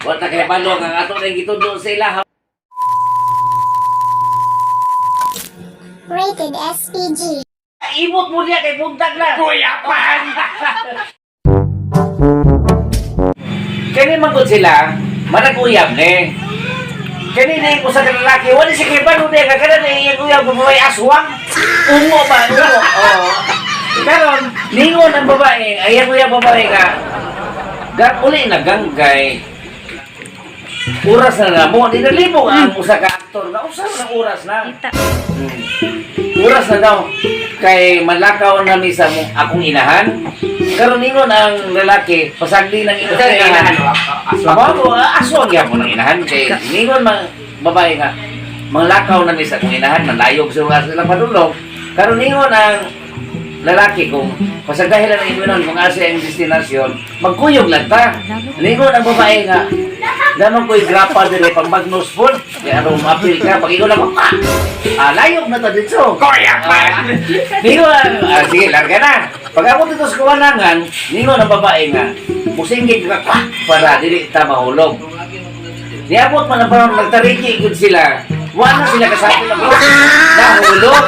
Wa ta kay balo ang ato nang gitudlo sa ila. Rated SPG. Ibot mo niya kay buntag na. Kuya Pan! Kani man gud sila, managuyab ni. Kani ni usa ka lalaki, wala siya kay balo niya kada na iyang uyab babae aswang. Ungo ba ungo? Oo. Karon ningon ang babae, ay ang uyab babae nga. Gang uli na gang kay oras na na mo, di nalibog ang usa ka aktor na usa na oras na. Kita. Oras na daw kay malakaw na mi sa akong inahan. Karon ningon ang lalaki, pasagli ng Ito yung inahan, inahan. aswang. Aswang mo, aswang gyapon ang inahan kay ningon mang babae nga manglakaw na mi sa akong inahan, manlayog sa mga sila padulong. Karon ningon ang lalaki kung pasagdahilan ang ingon kung asa ang destinasyon, magkuyog lang ta. Ningon ang babae nga, Daman ko'y grapa dire pang Magnus food. Kaya anong mapil ka, pag ingon ako, ah, ah, layog na ta dito. Kuya Pan! Ningon, ah, sige, larga na. Pag abot dito sa kawanangan, ningon ang babae nga, musinggit ka, pa, para dili ta mahulog. Niabot man ang panahon, nagtariki gud sila. Wala na sila kasapit ang nahulog.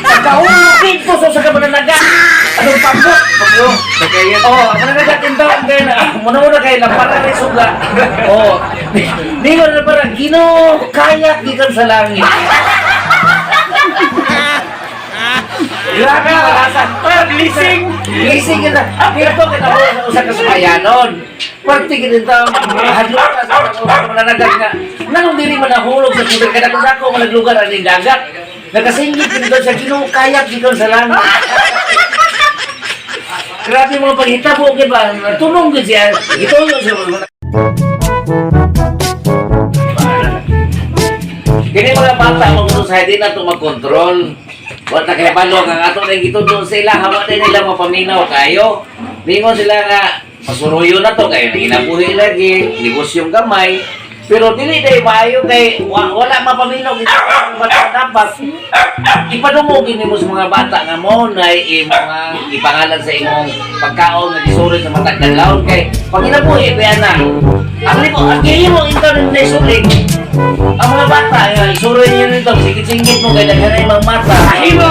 Pagkahulog dito sa sa mananaga. Anong pambot? Pagyo. Oh, mananaga tindaw kay na. Muna-muna kay lampara kay suga. Oh. Ningon na para Ginoo kaya gikan sa langit. Grabe ang asa. Blessing! Blessing kita. Dito kita ko sa usa ka sukayanon. Parte gid ta hadlok ka sa mga mananagat nga. Nganong dili man nahulog sa tubig kada kung dako man naglugar aning dagat. Nakasinggit gid daw siya Ginoo kayak gikan sa langit. Grabe mga paghitabo gid ba? Tunong gid siya. Gituyo siya. Kini mga bata mo sa di na to makontrol. Wa ta kay balo ang ato nang gitudlo sa ila hawa na nila mapaminaw kayo. Ningon sila nga pasuruyo na to kay ginabuhi lagi, negosyong gamay. Pero dili day maayo kay wala mapaminaw gid ang bata dapat ipadungog nimo sa mga bata nga mo na imong ipangalan sa imong pagkaon nga gisuri sa matag kadlawon kay pag ginabuhi ba na ang limo ang gihimo internet na isulig ang mga bata, nga, isuroy niyo nito, singit-singit mo, kay daghan na yung mga mata. Himo!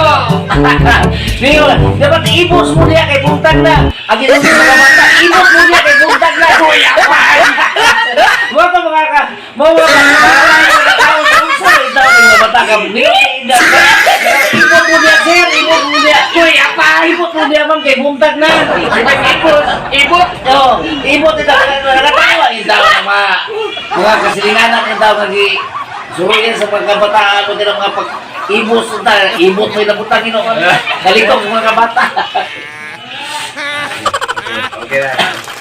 Niyo, dapat ibos mo niya kay buntag na. Ang ginagawa ng mga bata, ibos mo niya kay buntag na. Kuya Pan! Mga ka mga ka, mga ka, mga tao sa unsa itaw ng mga bata ka. Niyo, ibot mo niya, sir, ibot mo niya. Kuya Pan! Ibot mo niya, ma'am, kay buntag na. Ibot! Ibot! Oh, ibot itaw, nakatawa itaw ng mga kasilinganan itaw nga gi suruyan sa pagkabataan mo nila mga pag ibos ta, ibot mo yung butang ino. Kalito mga bata. Okay na.